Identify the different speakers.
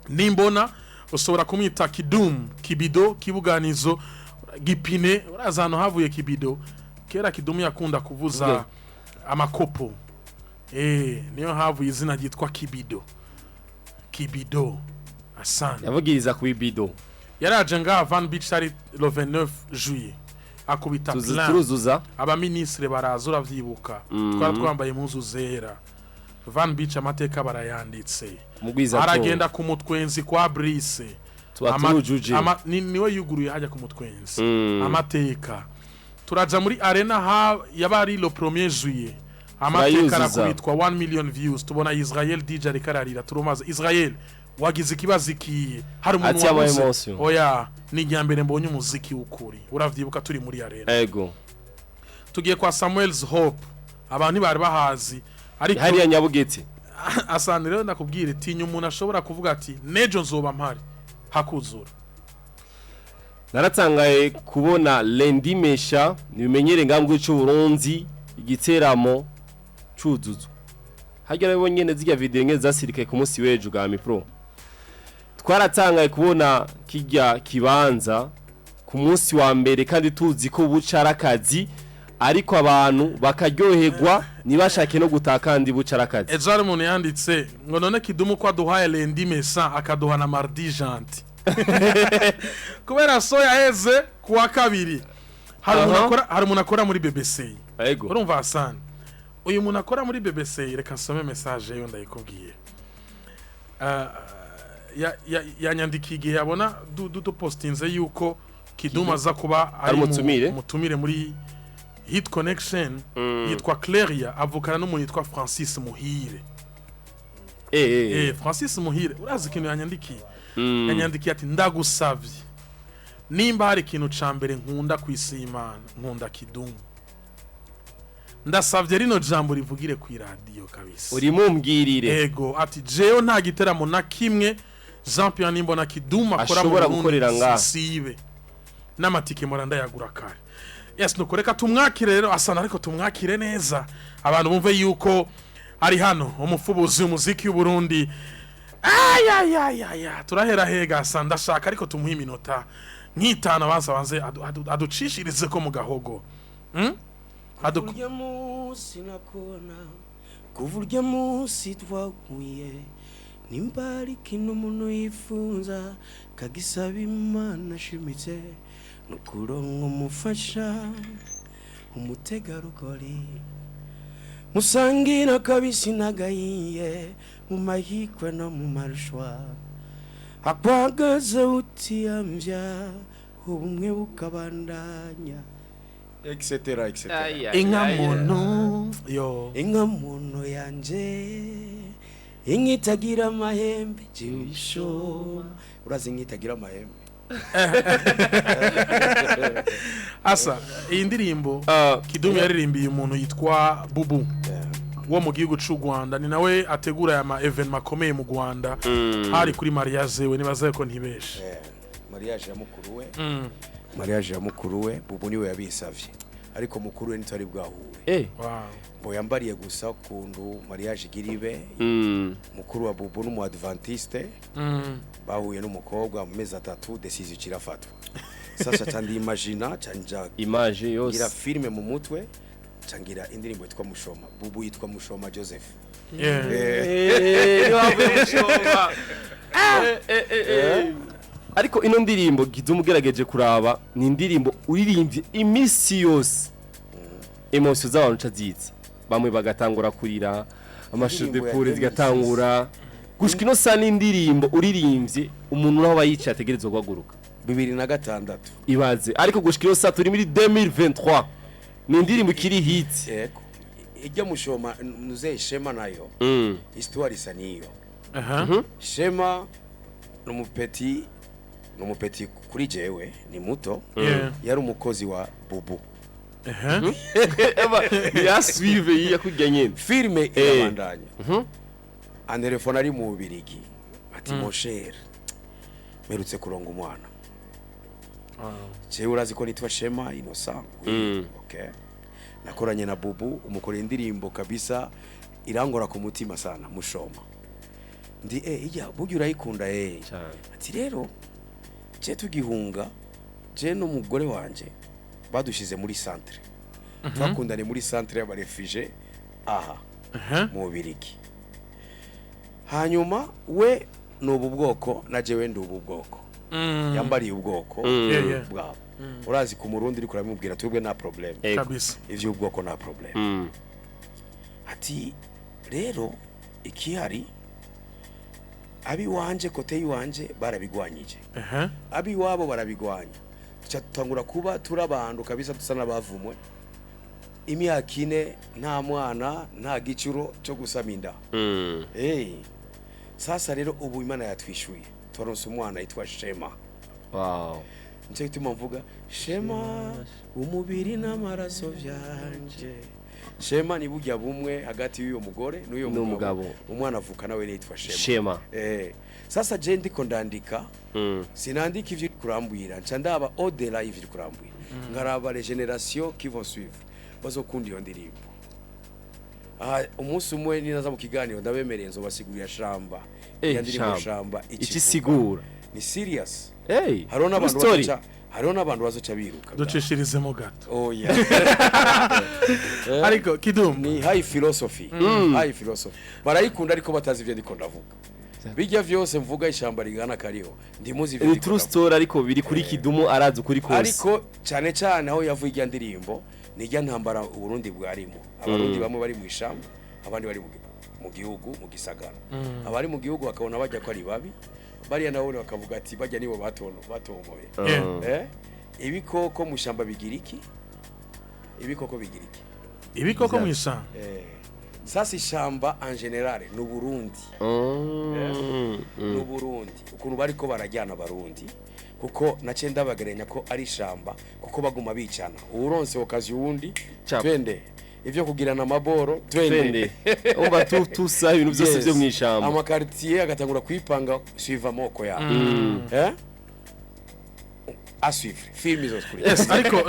Speaker 1: Nimbona ushobora kumwita Kidum, Kibido, Kibuganizo, Gipine. Uraza ahantu havuye Kibido kera, Kidumu yakunda kuvuza amakopo, niyo havuye izina ryitwa Kibido. Kibido Asana
Speaker 2: Yavugiriza ku bibido.
Speaker 1: Yaraje ngaha Van Beach ari le 29 juillet, akubita plein.
Speaker 2: Turuzuza.
Speaker 1: Abaminisitiri baraza, uravyibuka? Twari twambaye impuzu zera. Van Beach amateka barayanditse.
Speaker 2: Mugwiza.
Speaker 1: Aragenda ku mutwenzi kwa Brice.
Speaker 2: Tuba turujuje.
Speaker 1: Niwe yuguruye hajya ku mutwenzi. Amateka, turaja muri arena, ha yaba ari le 1er juillet, amateka.
Speaker 2: Turayuzuza.
Speaker 1: Arakubitwa 1 million views. Tubona Israel DJ ariko ararira, turumaze: "Israel, wagize ikibazo ikiye?" Hari umuntu
Speaker 2: Ati ama
Speaker 1: wabuze.
Speaker 2: emotion.
Speaker 1: Oya, ni irya mbere mbonye umuziki w'ukuri. Uravyibuka turi muri arena?
Speaker 2: Ego.
Speaker 1: Tugiye kwa Samuel's Hope, abantu ntibari bahazi, ariko
Speaker 2: Hariya Nyabugete.
Speaker 1: Asana rero ndakubwira, tinya umuntu ashobora kuvuga ati: "Nejo nzoba mpari", hakuzura.
Speaker 2: Naratangaye kubona Lendi Mesha nibimenyere ngambwe cy'u Burundi, igiteramo cuzuzwa harya nabo nyene. Zirya video nke zasirikaye ku munsi w'ejo ga Mipro, twaratangaye kubona kijya kibanza ku munsi wa mbere, kandi tuzi ko buca ari akazi, ariko abantu bakaryoherwa, ntibashake no gutaha kandi buca ari akazi.
Speaker 1: Ejo hari umuntu yanditse ngo: "None Kidumu ko aduhaye lundi mesa, akaduha na mardi gentil?" Kubera so yaheze ku wa kabiri. Hari umuntu hari umuntu akora muri BBC. Urumva Hassan, uyu muntu akora muri BBC, reka nsome message yo ndayikubwiye. Yanyandikiye igihe yabona dupostinze yuko Kidumu aza kuba ari
Speaker 2: umutumire.
Speaker 1: Umutumire muri Hit Connection. Yitwa Cleria, avukana n'umuntu yitwa Francis Muhire. Francis Muhire, urazi ikintu yanyandikiye? Yanyandikiye ati: "Ndagusavye, nimba hari ikintu ca mbere nkunda ku isi y'Imana, nkunda Kidumu. Ndasavye rino jambo rivugire ku iradiyo kabisa."
Speaker 2: Urimumbwirire.
Speaker 1: Ego, ati: "Jewe nta giteramo na kimwe Jean Pierre Nimbona Kidumu akora mu
Speaker 2: Ashobora
Speaker 1: Burundi
Speaker 2: gukorera ngaha.
Speaker 1: sibe n'amatike mpora ndayagura kare." Yes, nuko reka tumwakire rero Asana, ariko tumwakire neza, abantu bumve yuko ari hano umufubuzi w'umuziki w'Uburundi. Ayayayaya, turahera hega asa? Ndashaka ariko tumuhe iminota nk'itanu, abanza banze aducishirize ko mu gahogo.
Speaker 3: Urya munsi nakubona, kuva urya munsi twahuye, nimba ari ikintu umuntu yifuza kagisaba Imana ashimitse, ni ukuronka umufasha, umutegarugori musangira kabisi n'agahiye mu mahikwe no mu marushwa, akwagaze utiyamvya, ubumwe bukabandanya, etc etc.
Speaker 1: Inka muntu yo.
Speaker 3: Inka muntu yanje, inka itagira amahembe, jisho, urazi inka itagira amahembe?
Speaker 1: Asa, iyi ndirimbo Kidumu yaririmbiye umuntu yitwa Bubu wo mu gihugu c'u Rwanda, ni nawe ategura aya ma événements akomeye mu Rwanda. Hari kuri mariage we, nibaza ko ntibeshe.
Speaker 3: Mariage ya mukuru we. Mariage ya mukuru we Bubu, niwe yabisavye, ariko mukuru we ntitwari bwahure. Ngo yambariye gusa ukuntu mariage igira ibe. Mukuru wa Bubu n'umu adventiste. Bahuye n'umukobwa mu mezi 3, décision irafatwa. Sasa ca ndimagina, ca nja
Speaker 2: Image
Speaker 3: ngira
Speaker 2: yose.
Speaker 3: filme mu mutwe, ca ngira indirimbo yitwa Mushoma. Bubu yitwa Mushoma Joseph.
Speaker 2: Niyo havuye Mushoma. Ariko ino ndirimbo Kidumu, ugerageje kuraba, ni indirimbo uririmbye iminsi yose, émotions z'abantu ca ziza, bamwe bagatangura kurira, amashusho de
Speaker 3: Indirimbo ya
Speaker 2: pure
Speaker 3: 2006.
Speaker 2: zigatangura gushika ino sa n'indirimbo uririmbye, umuntu naho aba yicaye ategerezwa guhaguruka.
Speaker 3: 2006.
Speaker 2: Ibaze, ariko gushika ino sa turi muri 2023, ni indirimbo ikiri hit.
Speaker 3: Yego, ijya Mushoma nuze Shema nayo, histoire isa niyo. Shema ni umupeti, ni umupeti kuri jewe, ni muto. Yari umukozi wa Bubu.
Speaker 2: Eba yasuive yakujya nyene.
Speaker 3: Filme irabandanya, antelefone ari mu Bubirigi ati: "Mon cher, mperutse kuronga umwana." Jewe urazi ko nitwa Shema Innocent. Okay, nakoranye na Bubu, umukorera indirimbo kabisa irangora ku mutima sana, Mushoma. Ndi ijya burya urayikunda.
Speaker 2: Cyane.
Speaker 3: Ati rero je tugihunga, je n'umugore wanje badushize muri centre, twakundane muri centre y'aba réfugiés aha mu Bubirigi. Hanyuma we ni ubu bwoko na jewe ndi ubu bwoko, yambariye ubwoko bwabo. Urazi ku Murundi uriko urabimubwira, twebwe nta problème.
Speaker 2: Ego.
Speaker 3: Ivy'ubwoko nta problème. Ati rero ikihari, abiwanje, côté y'iwanje barabigwanyije, abiwabo barabigwanya, tuca tutangura kuba turi abantu kabisa dusa n'abavumwe. Imyaka 4 nta mwana, nta gicuro cyo gusama inda. Sasa rero ubu Imana yatwishuye, twaronse umwana yitwa Shema. Nicyo gituma mvuga Shema, umubiri n'amaraso vyanje. Shema ni burya bumwe hagati y'uyo mugore n'uyo
Speaker 2: n'umugabo.
Speaker 3: Mugabo. Umwana avuka nawe yitwa Shema.
Speaker 2: Shema.
Speaker 3: Sasa je ndiko ndandika, sinandika ivyo uri kurambwira, nca ndaba au-delà y'ivyo uri kurambwira, nkaraba les générations qui vont suivre bazokunda iyo ndirimbo. Aha umunsi umwe ninaza mu kiganiro, ndabemereye nzobasigurira Shamba. Iyo ndirimbo.
Speaker 2: Shamba.
Speaker 3: Shamba
Speaker 2: Ikisigura.
Speaker 3: Ni serious. Hariho
Speaker 2: True
Speaker 3: n'abantu
Speaker 2: story.
Speaker 3: Hariho n'abantu bazoca biruka.
Speaker 1: Ducishirizemo gato.
Speaker 3: Oya.
Speaker 1: Ariko Kidumu,
Speaker 3: ni high philosophy, high philosophy. Barayikunda ariko batazi ivyo ndiko ndavuga. Bijya vyose mvuga, ishamba rigana kariho, ndimuzi ivyo
Speaker 2: Ni
Speaker 3: ndiko
Speaker 2: true
Speaker 3: ndavuga.
Speaker 2: story, ariko biri kuri Kidumu, arazi ukuri kose.
Speaker 3: Ariko cyane cyane aho yavuye ijya ndirimbo ni ijya ntambara Uburundi bwarimo, Abarundi bamwe bari mu ishamba, abandi bari mu gihugu, mu gisagara. Abari mu gihugu bakabona bajya ko ari babi, bariya nabo bakavuga ati bajya nibo batongoye. Ibikoko mu ishyamba bigira iki? Ibikoko bigira iki?
Speaker 1: Ibikoko mu ishyamba.
Speaker 3: Sasa ishamba en général ni Uburundi. Ni Uburundi, ukuntu bariko barajyana Abarundi, kuko nace ndabagerenya ko ari ishamba, kuko baguma bicana, uwuronse okazi uwundi.
Speaker 2: Chap.
Speaker 3: Twende ivyo kugirana amaboro, twende.
Speaker 2: Twende, umva tu tusa ibintu byose
Speaker 3: Yes.
Speaker 2: byo mu ishamba.
Speaker 3: Ama quartier agatangura kwipanga suivre amoko yabo. À suivre film izo kuri.
Speaker 1: Yes, ariko